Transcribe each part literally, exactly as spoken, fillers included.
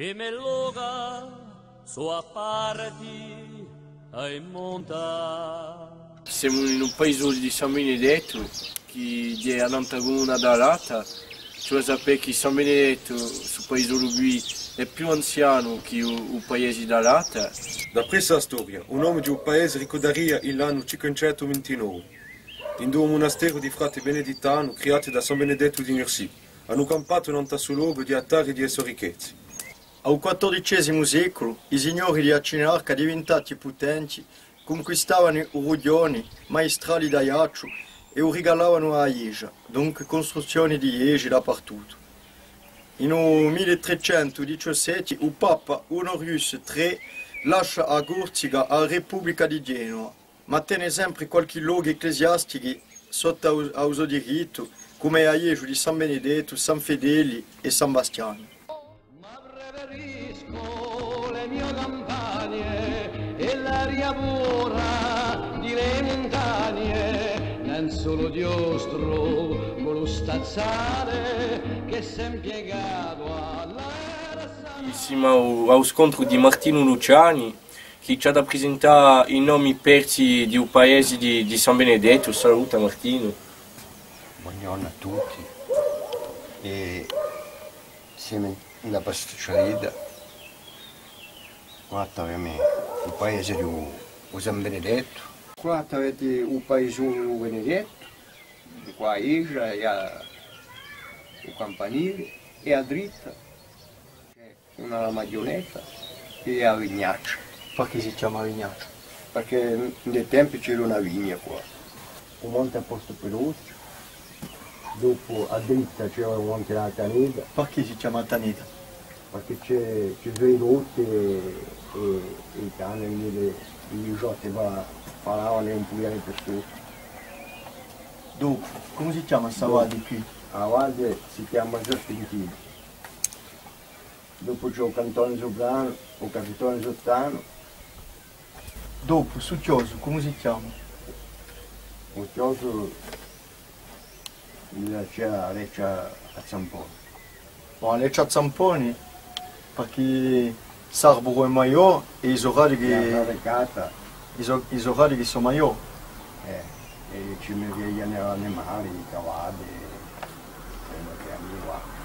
I me loca sò à parti à i monta. Semu in u paisolu di San Benedettu, chì hè annantu à a cumuna d'Alata. Ci vole à sapè chì San Benedettu, stu paisolu quì, hè più anzianu chè u, u paese d'Alata. D'appressu à a storia, u nomu di u paese ricordaria in l'annu cinquecentu vintinovi, ind'u munasteru di frati benedettanu criatu da San Benedettu di Nursia. Anu campatu nant'à stu locu di a tarra è di e so ricchezze. À u quattordicesimu seculu, i signori di a Cinarca, divintati putenti, cunquistavanu u rughjoni maistrali d'Aiacciu è u rigalavanu à a ghjesgia, dunque custruzzioni di ghjesgi dapertuttu. In u mille trecentu diciassette, u Papa Honorius trè lascia a Corsica à a Republica di Genova, ma tene sempre qualchì lochi ecclesiastichi sottu à u, à u so dirittu, cum'è a ghjesgia di San Benedettu, San Fedeli è San Bastianu. Ma preferisco le mie campagne e l'aria pura di le montagne, nel sole d'ostro con lo stazzale che s'è impiegato alla... Simu à u, à u scontru di Martinu Luciani, chì ci hà da prisentà i nomi persi di u paese di, di San Benedettu. Saluta, Martinu. Bonghjornu à tutti. È semu in a pasticciaridda. Quì avemu u paese di u, u San Benedettu. Quì avete u paisone di u Benedettu, quì a ghjesgia è a, u campanile, è à dritta una maghjunetta è a vignaccia. Perchè si chjama vignaccia? Perchè in i tempi c'era una vigna quì. U monte hè postu per l'ortu, dopu à dritta c'era u monte di a Taneta. Perchè si chjama Taneta? Perchè ci, ci sò i lotti è, è, è i cani, i, i, i ghjotti fa-, falavanu è ùn pudianu più stà. Dopu, cumu si chjama sta valli quì? A valli si chjama Serpentina. Dopu ci hè u cantone supranu, u cantone suttanu. Dopu, stu chjosu, cumu si chjama? U chjosu, ci hè a Leccia à Zamponi. Bon, a Leccia à Zamponi, perchè st'arburu hè maiò è i so radichi, i so, i so radichi sò maiò. Eh, è ci mettenu l'animali, i cavalli, quellu chì avemu quì.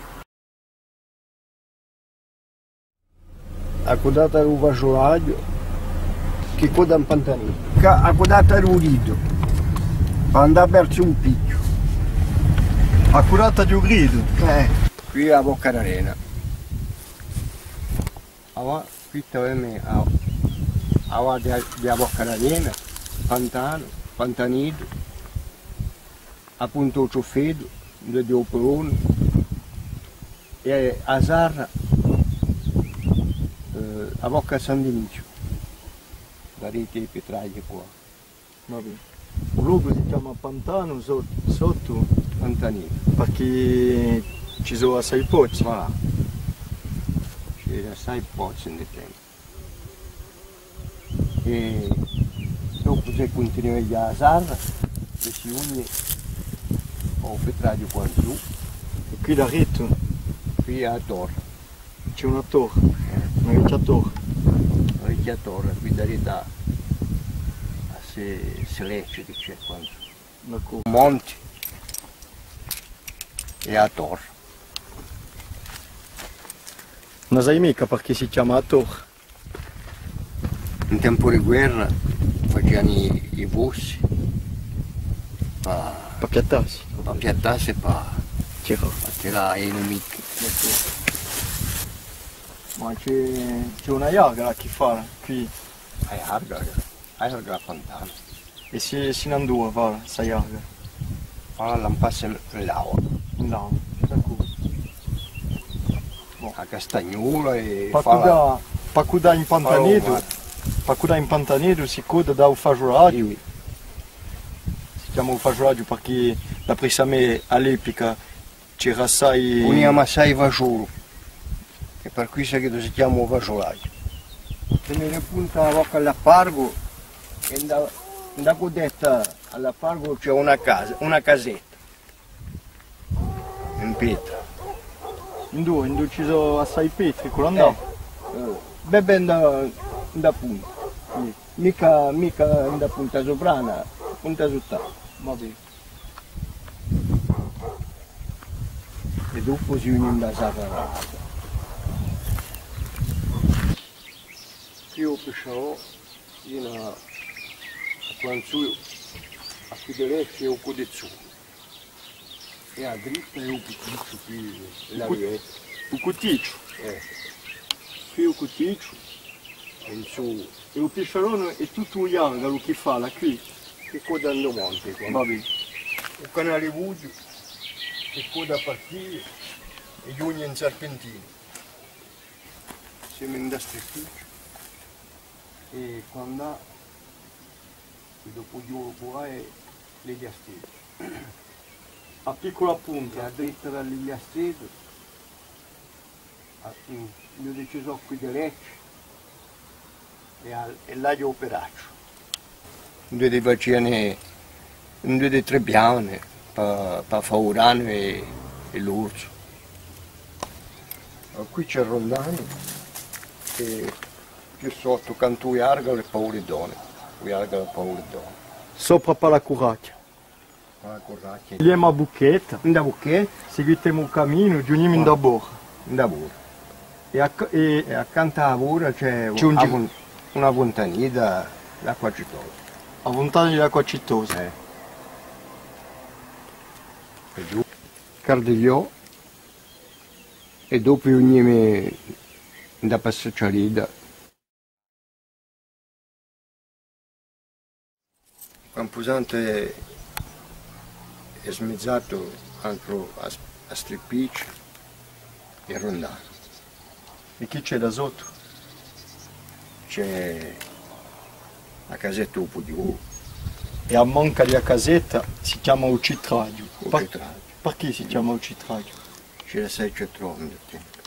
A cuddata di u fasgiulaghju, chì codda in Pantanidu. Chì a cuddata di u Gridu, per andà versu u Pichju. A cuddata di u Gridu? Eh. Quì hè a Bocca d'Arena. Avà, quì t'avemu a, a, a, di a Bocca d'Arena, Pantanu, Pantanidu. Appuntu u Ciuffeddu, induv'ellu hè u Peronu, è a Sarra, eh, a Bocca à San Diniziu, daretu à i Petragli quì. Va bè. U locu si chjama Pantanu sot-, sottu? Pantanidu. Perchè ci sò assai pozzi. Voilà. C'era assai pozzi in u tempu. È dopu si cuntinua à a Sarra, è si ùni à u Petraghju quandu. È quì daretu? Quì hè a torra. Ci hè una torra, una vechja torra. Una vechja torra, quì daretu à, à sse, sse lecce chì ci hè quandu. D'accordu. Monti è a torra. Ùn sai micca perchè si chjama a torra. In tempu di guerra facianu i, i fossi pà, pà piattassi. Pà piattassi è pà tirà, pà tirà i nimichi. Ma ci hè, ci hè una ghjarga quì fora, quì. A ghjarga, a ghjarga, a fontana. È si, si n'andò à fà sta ghjarga? Fà a lampassa in l'acqua. In l'acqua, d'accordu. Bon. A castagnola è pà cuddà, pà cuddà in Pantanidu, pà cuddà in Pantanidu, si codda da u fasgiulaghju. Sì, sì. Si chjama u fasgiulaghju perchè, d'appressu à mè, à l'epica, c'era assai... Puniamu assai fasgiolu, è per quissa chì si chjama u fasgiulaghju. Tenere punta a bocca à l'appargu, è in a, in a cuddetta à l'appargu ci hè una casa, una casetta in petra. Induve, induve ci sò assai petri, quallà andà? Eh, eh, bè, bè, in da, in da punta. Micca, micca in da punta suprana, punta sutta. Va bè. È dopu si veni in da Sarrata. Quì u pisciarò, ghjè una, quandu sò à quì di Leccia hè u Cudizzu. È à dritta hè u Cuticciu, quì hè a rivetta. U Cuticciu? Eh. Quì hè u Cuticciu. È insomma. È u pisciarò hè tuttu u Ghjargalu chì fala quì? Chì coda in u monte, quandu. Va bè. U canale Bughju, chì coda à partì è ghjunghje in Serpentina. Simu in da Strippicciu. È quandu, è dopu ghjunghje puru à l'Igliasteddu. A piccula punta. È à dritta da l'Igliasteddu, à, in, induve ci sò quì di Leccia, è à, è là ghjè u Peracciu. Induve facianu, induve tribbiavanu pà, pà fà u granu è, è l'orzu. Quì ci hè Rondanu, è più sottu, cantu u Ghjargalu è Pauluddone. U Ghjargalu è Pauluddone. Sopra pà a Currachja. Pà a Currachja. Ghjemu à Bucchetta. In da Bucchetta. Seguitemu u caminu, ghjunghjimu in da Borra. In da Borra. È acc-, è, è accantu à a Borra ci hè un, ci hè un, una funtanedda d'acqua accittosa. A funtana di l'acqua accittosa. Eh. È dopu Cardigliò. È dopu ghjunghjimu in da Passacciaredda. Campusantu hè, hè smizzatu ancu à, à Strippicciu è Rondanu. È chì ci hè da sottu? Ci hè a casetta di u Pughjolu. È à manca di a casetta si chjama u Citraghju. U Citraghju. Perchè si chjama u Citraghju? Ci era assai citronu in u tempu.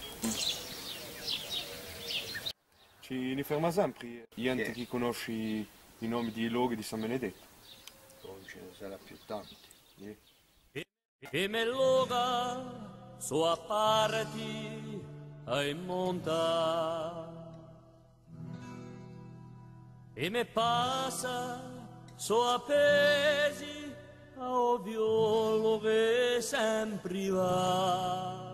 Ci ni ferma sempri ghjenti chì cunnosci i nomi di i lochi di San Benedettu. Ùn ci ne sarà più tanti. Eh. I me loca sò à parti à i monta. I me passa sò appesi à u violu chì sempri và.